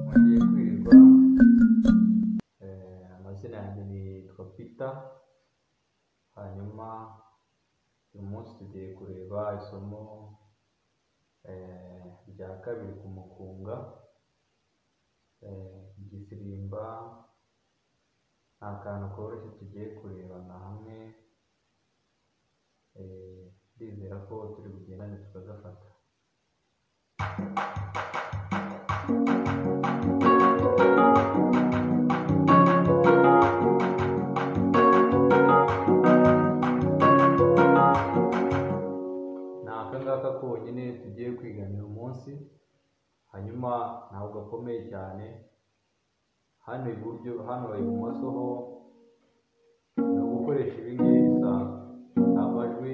Mwongeye kwirirwa, amazina yanjye nitwa Peter. Hanyuma uyu munsi tugiye kureba isomo rya kabiri ku mukunga. Igisirimba ni akantu koroshye tugiye kurebana hamwe. Ndizera ko turi bugendane tukagafata. Ni aka ngaka konyine tugiye kwigana uyu munsi. Hanyuma ntabwo gakomeye cyane. Hano iburyo, hano ibumoso ho ni ugukoresha ibi ngibi bisanzwe, amajwi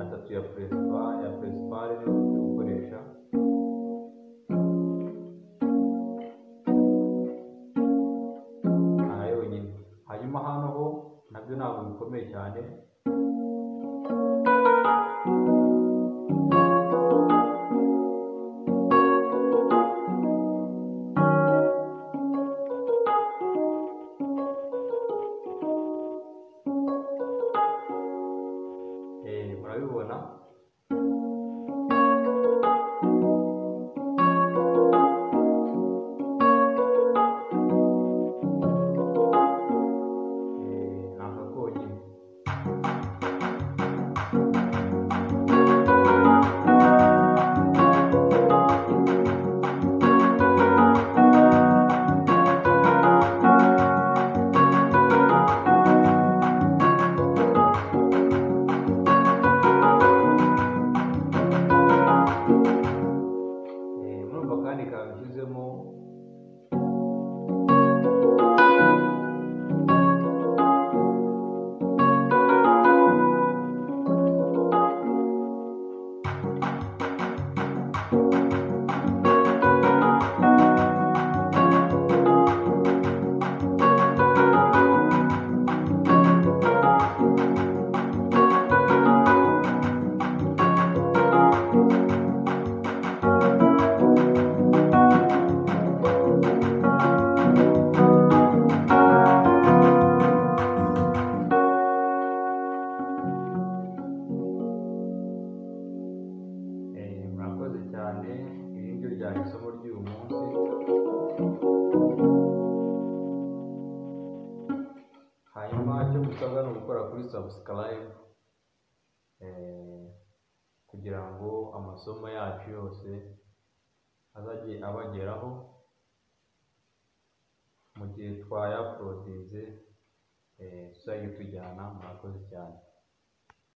atatu ya principal niyo turi gukoresha. Aya yonyine. Hanyuma hano ho nabyo ntabwo bikomeye cyane. Murabibona. Ni aka konyine. Murumva akandi kantu nshyizemo. Murakoze cyane, iri ngiri ryari isomo ry'uyu munsi. Hanyuma icyo musabwa ni ugukora kuri subscribe, kugira ngo amasomo yacu yose azajye abageraho mu gihe twayapulodinze, tuzajye tujyana. Murakoze cyane.